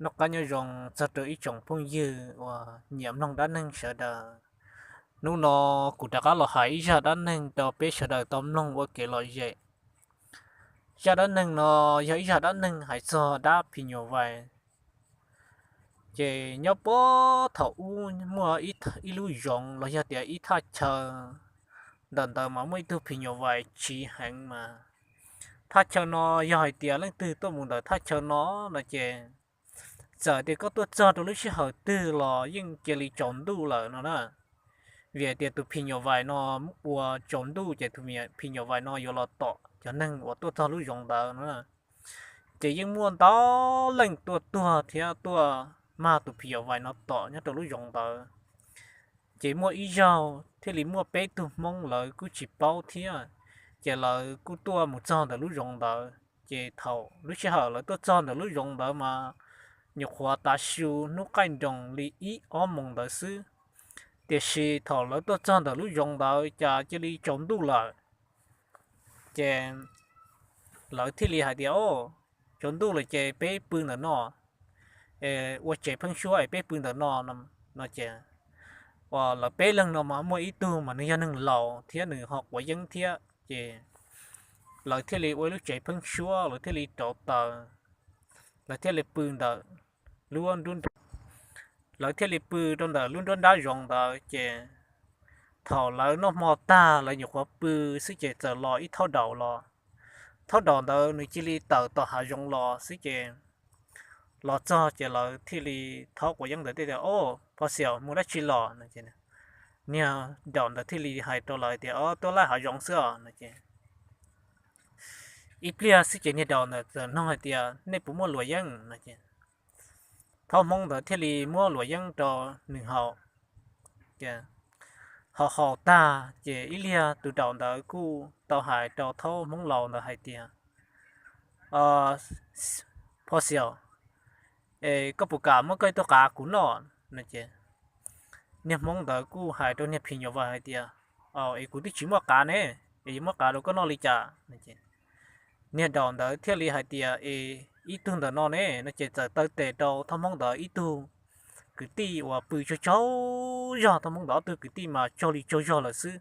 Noj qab nyob zoo txog rau ib tsoom phooj ywg uas nyiam mloog dab neeg sawv daws. Hnub no kuv rov qab los hais ib zaj dab neeg rau peb sawv daws tau mloog ua kev lom zem. Zaj dab neeg no yog ib zaj dab neeg hais txog dab phim nyuj vais. Ces nyob puag thaum ub muaj ib lub zoov los yog tias ib thaj chaw, ntawm ntawd mas muaj ib tug phim nyuj vais tsiv heev mas. Thaj chaw no yog hais tias leej twg tuaj mus ntawm thaj chaw no no ces txawm tias koj tuaj txog rau lub sij hawm twg los yeej cia li tsaus ntuj lawm no na. Vim hais tias tus phim nyuj vais no ua tsaus ntuj ces tus phim nyuj vais no yuav los tom cov neeg uas tuaj txog lub zoov ntawd no. Ces yeej muaj ntau leej tuaj tuag thiab tuaj mag tus phim nyuj vais no tom nyob rau lub zoov ntawd. Ces muaj ib zaug thiaj li muaj peb tug Hmoob lawv kuj tsis paub thiab, ces lawv kuj tuaj mus txog ntawm lub zoov ntawd. Ces thaum lub sij hawm lawv tuaj txog ntawm lub zoov ntawd mas nyuam qhuav tav su hnub qaij nroos li ib ob moos ntawd xwb. Tiam sis thaum lawv tuaj txog ntawm lub zoov ntawd cas cia li tsaus ntuj lawm. Ces lawv thiaj li hais tias, o, tsaus ntuj lawm ces peb pw ntawm no, ua tsev pheeb suab es peb pw ntawm no no ces, uas lawv peb leeg no mas muaj ib tug mas nws yog neeg laus thiab nws ho quav yeeb thiab ces lawv thiaj li ua ib lub tsev pheeb suab, lawv thiaj li rauv taws, lawv thiaj li pw ntawm lub nruab, lawv thiaj li pw rau ntawm lub nruab nrab zoov ntawd ces thaum lawv noj hmo tag lawv nyuam qhuav pw xwb ces txawm los ib thaub daus los. Thaub daus ntawd nws cia li tawm tom hav zoov los xwb ces los txog ces lawv thiaj li thaub quav yeeb ntawd thiaj tias, o, phos xiaum, mus dab tsi los no. Niag daus ntawd thiaj li hais rau lawv tias, o, tuaj laij hav zoov xwb os no ces ib pliag xwb ces niag daus ntawd txawm nug hais tias, nej puas muaj luam yeeb no ces thaub Hmoob ntawd thiaj li muab luam yeeb rau nws haus. Haus haus tag ces ib pliag tus daus ntawd kuj tau hais rau thaub Hmoob laus ntawd hais tias, phos xiaum, es koj puas kam muab koj ib tug qav kuv noj no ces niag Hmoob ntawd kuj hais rau niag phim nyuj vais hais tias, es kuv twb tsis muaj qav ne, es yuav muab qav rau koj noj li cas? Niag daus ntawd thiaj li hais tias, es ib tug ntawm no ne no ces txawm taw tes rau thaub Hmoob ntawd ib tug kwv tij uas pw tsaug tsaug zog, thaub Hmoob ntawd ob tug kwv tij mas tsaug li tsaug zog lawm xwb.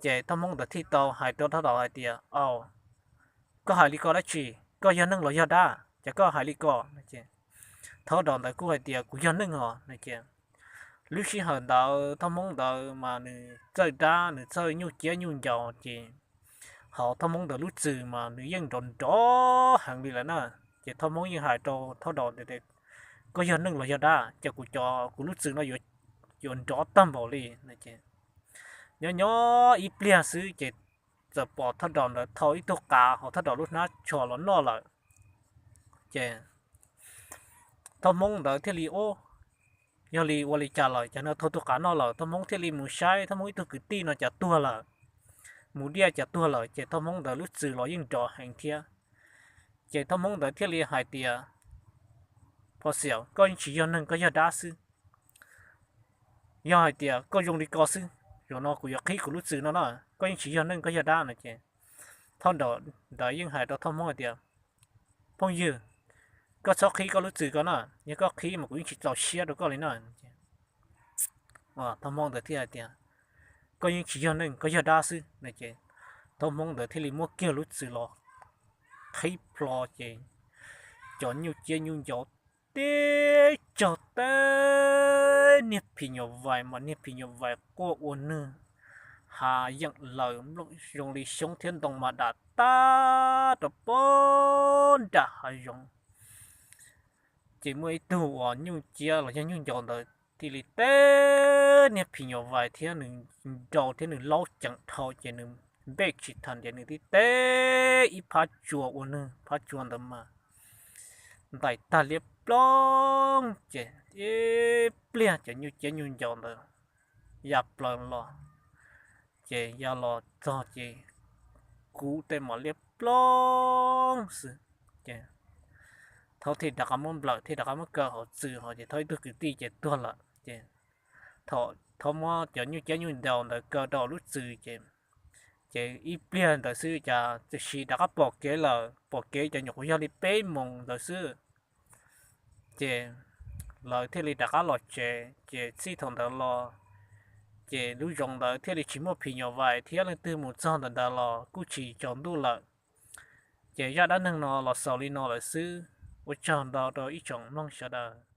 Ces thaub Hmoob ntawd thiaj tau hais rau thaub daus hais tias, au, koj hais li ko dab tsi? Koj yog neeg los yog dab, ces koj hais li ko? Thaub daus ntawd kuj hais tias, kuv yog neeg os no ces lub sij hawm ntawd thaub Hmoob ntawd mas nws txawj dab, nws txawj nyuj ciab nyuj ncaus ces hauv thaub Hmoob ntawd lub txwm mas nws yeej nrov nrov heev li lawm na. Ces thaub Hmoob yeej hais rau thaub daus tias, koj yog neeg los yog dab, ces kuv cov, kuv lub txwm no yuav nrov tag npaum li no ces nyob nyob ib pliag xwb ces txawm pom thaub daus ntawd thau ib tug qav hauv thaub daus lub hnab tsho los noj lawm. Ces thaub Hmoob ntawd thiaj li, o, yog li ua li cas lawm, cas no thau tug qav noj lawm? Thaub Hmoob thiaj li mus saib thaub Hmoob ib tug kwv tij no cas tuag lawm, mus diaj cas tuag lawm, ces thaub Hmoob ntawd lub txwm los yeej nrov heev thiab. Ces thaub Hmoob ntawd thiaj li hais tias, phos xiaum, koj yeej tsis yog neeg, koj yog dab xwb. Yog hais tias koj zoo li ko xwb, zaum no kuv yuav qhib kuv lub txwm no na, koj yeej tsis yog neeg, koj yog dab no ces thaub daus ntawd yeej hais rau thaub Hmoob hais tias, phooj ywg, koj txhob qhib koj lub txwm ko na, yog koj qhib mas kuv yeej tsis txaus siab rau koj li na. Thaub Hmoob ntawd thiaj hais tias, koj yeej tsis yog neeg, koj yog dab xwb no ces thaub Hmoob ntawd thiaj li muab kiag lub txwm los qhib plho ces cov nyuj ciab nyuj ncaus tib tsaug teb niag phim nyuj vais mas niag phim nyuj vais quaj ua nwg ha yeem laws, nplooj zoo li xyoob thiab ntoo mas dam tag rau pem nram hav zoov. Ces muaj ib tug uas nyuj ciab los yog nyuj ncaus ntawd thiaj li teb niag phim nyuj vais thiab nws nrau thiab nws laub ceev dhau ces nws npej tsis tau ces nws thiaj teb ib phab tsua ua nwg, phab tsua ntawd mas ntais tag liab ploog ces ib pliag cov nyuj ciab nyuj ncaus ntawd ya plaws los, ces ya los txog ces kub tej mas liab ploog xwb. Ces thaub thiaj rov qab muab nplawm thiaj rov qab muab kaw hauv txwm ho ces thaub ib tug kwv tij ces tuag lawm ces thaum thaub muab cov nyuj ciab nyuj ncaus ntawd kaw rau lub txwm ces, ces ib pliag ntawd xwb cas txawm sis rov qab pom kev lawm, pom kev ces nyuam qhuav yog li peb moos ntawd xwb. Ces lawv thiaj li rov qab los tsev, ces txij thaum ntawd los ces lub zoov ntawd thiaj li tsis muaj phim nyuj vais thiab, leej twg mus txog ntawm ntawd los kuj tsis tsaus ntuj lawm. Ces zaj dab neeg no los xaus li no lawm xwb. Ua tsaug ntau rau ib tsoom mloog sawv daws.